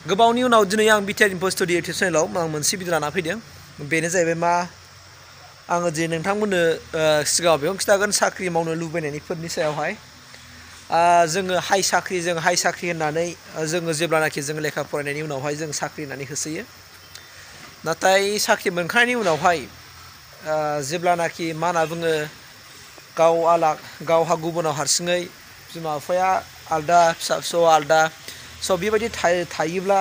गोबावनि उनाव दिनै आं बिटिआर इनफो स्टुडिअ इउटुब चेनेलाव आं मोनसे भिडिअ लाना फैदों। बेनो जाहैबाय मा आङो दिनै नोंथांमोननो सिगाङाव बेखौनो खिथागोन साख्रि मावनो लुबैनायफोरनि सायावहाय। जोङो हाइ साख्रि होननानै जोङो जेब्लानाखि जों लेखा फरायनायनि उनावहाय जों साख्रि होननानै होसोयो। नाथाय साख्रि मोनखांनायनि उनावहाय जेब्लानाखि मा होनना बुङो गावहा गुबुनाव हारसिङै बिमा बिफाया आलदा फिसा फिसौआ आलदा स' बेबायदि थायोब्ला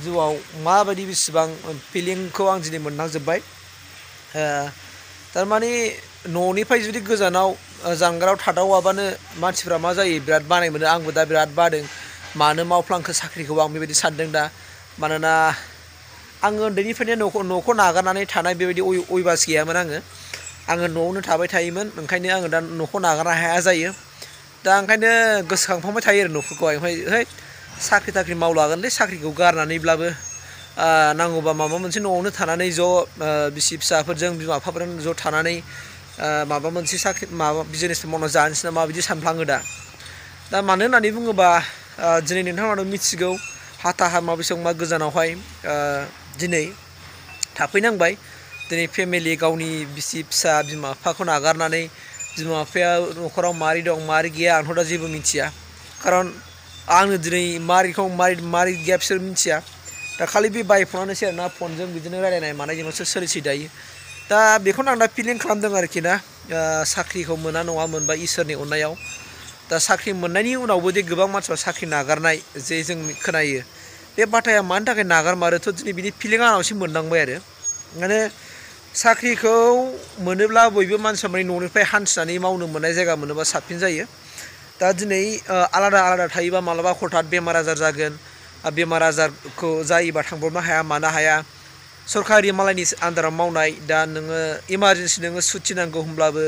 जिउआव माबायदि बेसेबां फिलिंखौ आं दिनै मोनदांजोब्बाय। थारमाने न'निफ्राय जुदि गोजानाव जानगाराव थादावाबानो मानसिफ्रा मा जायो बिराद बानाय मोनो। आंबो दा बिराद बादों मानो मावफ्लांखो साख्रिखौ आं बेबायदि सानदों दा। मानोना आङो उन्दैनिफ्रायनो न'खौ नागारनानै थानाय बेबायदि अयभास गैयामोन आङो न'आवनो थाबाय थायोमोन। ओंखायनो आङो दा न'खौ नागारनो हाया जायो। दा ओंखायनो गोसोखांफांबाय थायो आरो न'फोरखौहाय। ओमफ्राय साख्रि थाख्रि मावलागोनलै साख्रिखौ गारनानैब्लाबो नांगौबा माबा मोनसे न'आवनो थानानै ज' बिसि फिसाफोरजों बिमा बिफाफोरजों ज' थानानै माबा मोनसे बिजनेस मावना जानोसै नामा बिदि सानफ्लाङो दा मानो होननानै बुङोबा दिनै नोंथांमोनाथ' मिथिगौ हाथा हामा बेसेबांबा गोजानावहाय दिनै थाफैनांबाय। दिनै फेमिलि गावनि बिसि फिसा बिमा बिफाखौ नागारनानै बिमा बिफाया न'खराव मारै दं मारै गैया आंथ' दा जेबो मिथिया। खारन आंनो दिनै मारै गैया बिसोर मिथिया। दा खालि बे बाय फनानोसै आरोना फनजों बिदिनो रायलायनाय मानायजोंसो सोलिसै दायो। दा बेखौनो आं दा फिलिं खालामदों आरोखि ना साख्रिखौ मोना नङा मोनबाय इसोरनि अननायाव। दा साख्रि मोननायनि उनावबो दि गोबां मानसिफ्रा साख्रि नागारनाय जे जों खोनायो बे बाथ्राया मानि थाखाय नागारमारोथ' दिनै बिनि फिलिंआ आंनाव एसे मोनदांबाय आरो। माने साख्रिखौ मोनोब्ला बयबो मानसिया माने न'निफ्राय हान्थिनानै मावनो मोननाय जायगा मोनोबा साबसिन जायो। दा दिनै आलादा थायोबा मालाबा हथात बेमार आजार जागोन। बेमार आजारखौ जायोबा थांब्रबनो हाया मानो हाया। सरकारि मालायनि आन्दाराव मावनाय दा नोङो इमारजेन्सि नोङो सुथि नांगौ होनब्लाबो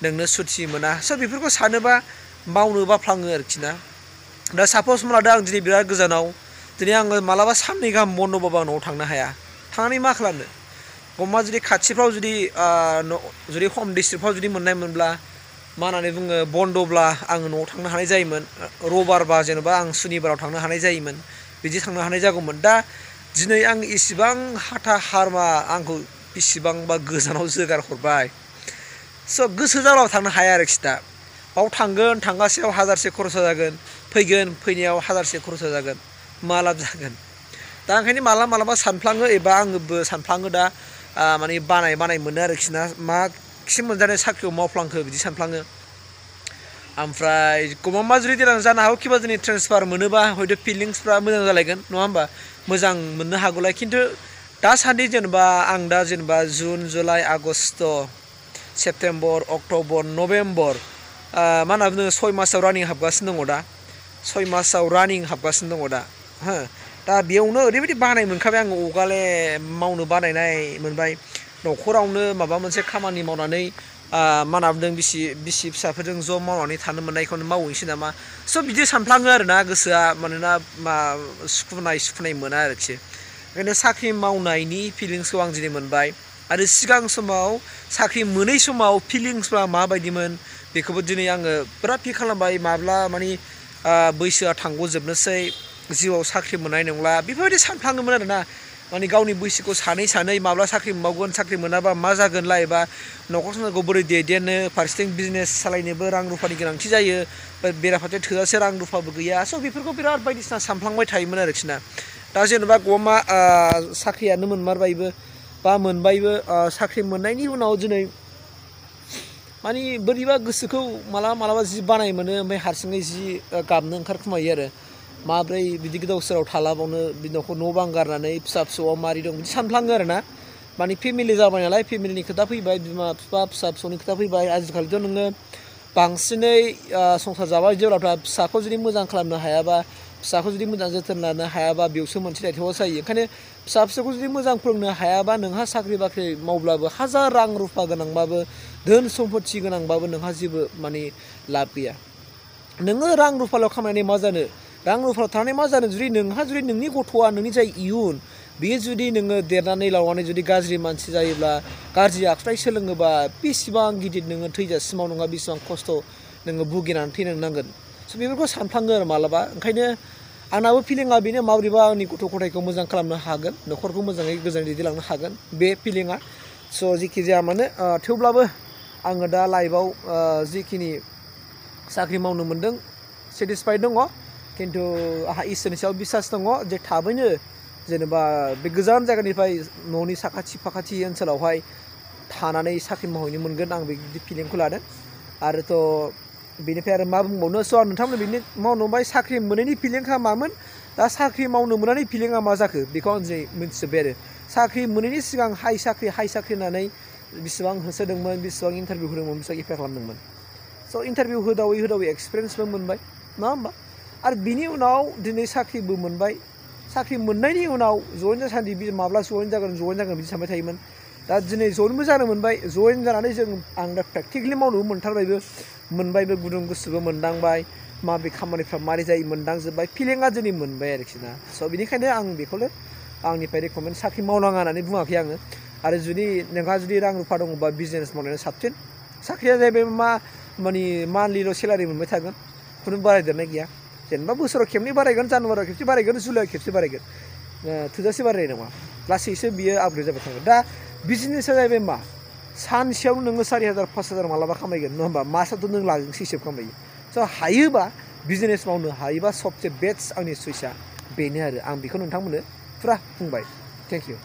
नोंनो सुथि मोना। स' बेफोरखौ सानोबा मावनो बाफ्लाङो आरोखि ना। दा सापस हमना दा आं दिनै बिराद गोजानाव दिनै आङो मालाबा साननै गाहाम बन्द'बाबो आं न'आव थांनो हाया। थांनानै मा खालामनो? गमा जुदि खाथिफ्राव जुदि हम डिस्ट्रिक्टफ्राव जुदि मोननाय मोनब्ला मा होननानै बुङो बन्द'ब्ला आङो न'आव थांनो हानाय जायोमोन। रबारबा जेन'बा आं सुनिबाराव थांनो हानाय जायोमोन। बिदि थांनो हानाय जागौमोन। दा दिनै आं इसिबां हाथा हारमा आंखौ बेसेबांबा गोजानाव जोगार हरबाय। स' गोसो जाब्लाबो थांनो हाया आरोखि दा। बाव थांगोन थांगासेयाव 1000से खरसा जागोन। फैगोन फैनायाव 1000से खरसा जागोन। मा लाब जागोन? दा ओंखायनो मालाबा सानफ्लाङो एबा आंबो सानफ्लाङो दा माने बानाय मोनो आरोखि ना मा खि मोनजानाय साख्रियाव मावफ्लांखो बिदि सानफ्लाङो। ओमफ्राय गमामा जुदि देनां जानो हागौ किबा दिनै ट्रेन्सफार मोनोबा हयथ' फिलिंसफ्रा मोजां जालायगोन नङा होमबा? मोजां मोननो हागौलाय। खिन्थु दासान्दि जेनेबा आं दा जेनेबा June July August September October November मा होनना बुङो 6 मासाव रानिं हाबगासिनो दङ दा। 6 मासाव रानिं हाबगासिनो दङ दा। दा बेयावनो ओरैबायदि बानाय मोनखाबाय आङो अगाले मावनो बानायनाय मोनबाय। न'खरावनो माबा मोनसे खामानि मावनानै मा होनना बुंदों बिसि फिसाफोरजों ज' मावनानै थानो मोननायखौनो मावहैनोसै नामा। स' बिदि सानफ्लाङो आरोना गोसोआ मानोना सुखुनाय मोना आरोखि। ओंखायनो साख्रि मावनायनि फिलिंसखौ आं दिनै मोनबाय। आरो सिगां समाव साख्रि मोनै समाव फिलिंसफ्रा माबायदिमोन बेखौबो दिनै आङो बिराद फिल खालामबाय। माब्ला माने बैसोआ थांग'जोबनोसै जिउआव साख्रि मोननाय नंला बेफोरबायदि सानफ्लाङोमोन आरोना। माने गावनि बैसोखौ सानै माब्ला साख्रि मोनबावगोन साख्रि मोनाबा मा जागोनलाय एबा न'खर संसारखौ बोरै दैदेननो फारसेथिं बिजनेस सालायनोबो रां रुफानि गोनांथि जायो। बेराफारसे थोजासे रां रुफाबो गैया। स' बेफोरखौ बिराद बायदिसिना सानफ्लांबाय थायोमोन आरोखि ना। दा जेनेबा गमा साख्रियानो मोनमारबायबो बा मोनबायबो साख्रि मोननायनि उनाव दिनै माने बोरैबा गोसोखौ मालाबा जि बानाय मोनो। ओमफ्राय हारसिङै जि गाबनो ओंखारखुमायो आरो माब्रै बिदि गोदाव सोराव थालाबावनो न'खौ न' बां गारनानै फिसा फिसौआ मारै दं बिदि सानफ्लाङो आरोना। माने फेमिलि जाबाय नालाय फेमिलिनि खोथा फैबाय बिमा बिफा फिसा फिसौनि खोथा फैबाय। आजिखालिथ' नोङो बांसिनै संसार जाबाय जेब्लाथा फिसाखौ जुदि मोजां खालामनो हायाबा फिसाखौ जुदि मोजां जोथोन लानो हायाबा बेयावसो मोनसे दायथ'आ जायो। ओंखायनो फिसा फिसौखौ जुदि मोजां फोरोंनो हायाबा नोंहा साख्रि बाख्रि मावब्लाबो हाजार रां रुफा गोनांबाबो धोन सम्पति गोनांबाबो नोंहा जेबो माने लाब गैया। नोङो रां रुफाल' खामायनानै मा जानो रां रुफा थानानै मा जानो जुदि नोंनि गथ'आ नोंनि जाय इयुन बेयो जुदि नोङो देरनानै लावनानै जुदि गाज्रि मानसि जायोब्ला गाज्रि आखुथाय सोलोङोबा बेसेबां गिदिर नोङो थैजासिमाव नङा बेसेबां खस्थ' नोङो भुगिनानै थैनो नांगोन। स' बेफोरखौ सानफ्लाङो आरो मालाबा। ओंखायनो आंनाबो फिलिंआ बेनो माबोरैबा आंनि गथ' गथायखौ मोजां खालामनो हागोन न'खरखौ मोजाङै गोजोनै दैदेनलांनो हागोन बे फिलिंआ स' जिखि जाया मानो थेवब्लाबो आङो दा लाइफआव जिखिनि साख्रि मावनो मोन्दों सेटिसफाइड दङ खिन्थु आंहा इसोरनि सायाव बिसास दङ जे थाबैनो जेनेबा बे गोजान जायगानिफ्राय न'नि साखाथि फाखाथि ओनसोलावहाय थानानै साख्रि मावहैनो मोनगोन आं बिदि फिलिंखौ लादों आरोथ' बेनिफ्राय आरो मा बुंबावनो स' आं नोंथांमोन बिनि मावनो मोनबाय साख्रि मोनैनि फिलिंआ मामोन दा साख्रि मावनो मोननानै फिलिंआ मा जाखो बेखौ आं दिनै मिथिजोब्बाय आरो साख्रि मोनैनि सिगां हाइ साख्रि होननानै बेसेबां होसोदोंमोन बेसेबां इन्टारभिउ होदोंमोन बेसेबां एप्लाइ खालामदोंमोन स' इन्टारभिउ होदावै एक्सपिरियेन्सबो मोनबाय नङा होमबा आरो बिनि उनाव दिनै साख्रिबो मोनबाय साख्रि मोननायनि उनाव जइन जासान्दि माब्ला जइन जागोन बिदि सानबाय थायोमोन दा दिनै जइनबो जानो मोनबाय जइन जानानै आं दा प्रेक्टिकेलि मावनोबो मोनबायबो गुदुं गुसुबो मोनदांबाय माबे खामानिफ्रा मारै जायो मोनदांजोब्बाय फिलिंआ दिनै मोनबाय आरोखि ना स' बेनिखायनो आं बेखौनो आंनिफ्राय रेकमेन्ड साख्रि मावनाङा होननानै बुङाखै आङो आरो नोंहा जुदि रां रुफा दङबा बिजनेस मावनायानो साबसिन साख्रिया जाहैबाय माने मान्थलिल' सेलारि मोनबाय थागोन खुनु बारायदेरनाय गैया जेनेबा बोसोराव खेबनै बारायगोन जानुवारियाव खेबसे बारायगोन जुलाइआव खेबसे बारायगोन थोजासे बारायनाय नङा लासैसो बियो आपग्रेड जाबाय थागोन दा बिजनेसआ जाहैबाय मा सानसेयावनो नोङो 4,000 5,000 मालाबा खामायगोन नङा होमबा मासावथ' नों लाजोंसो हिसाब खालामबायो स' हायोबा बिजनेस मावनो हायोबा सबसे बेस्ट आंनि चइसआ बेनो आरो आं बेखौ नोंथांमोननो फुरा बुंबाय थेंक इउ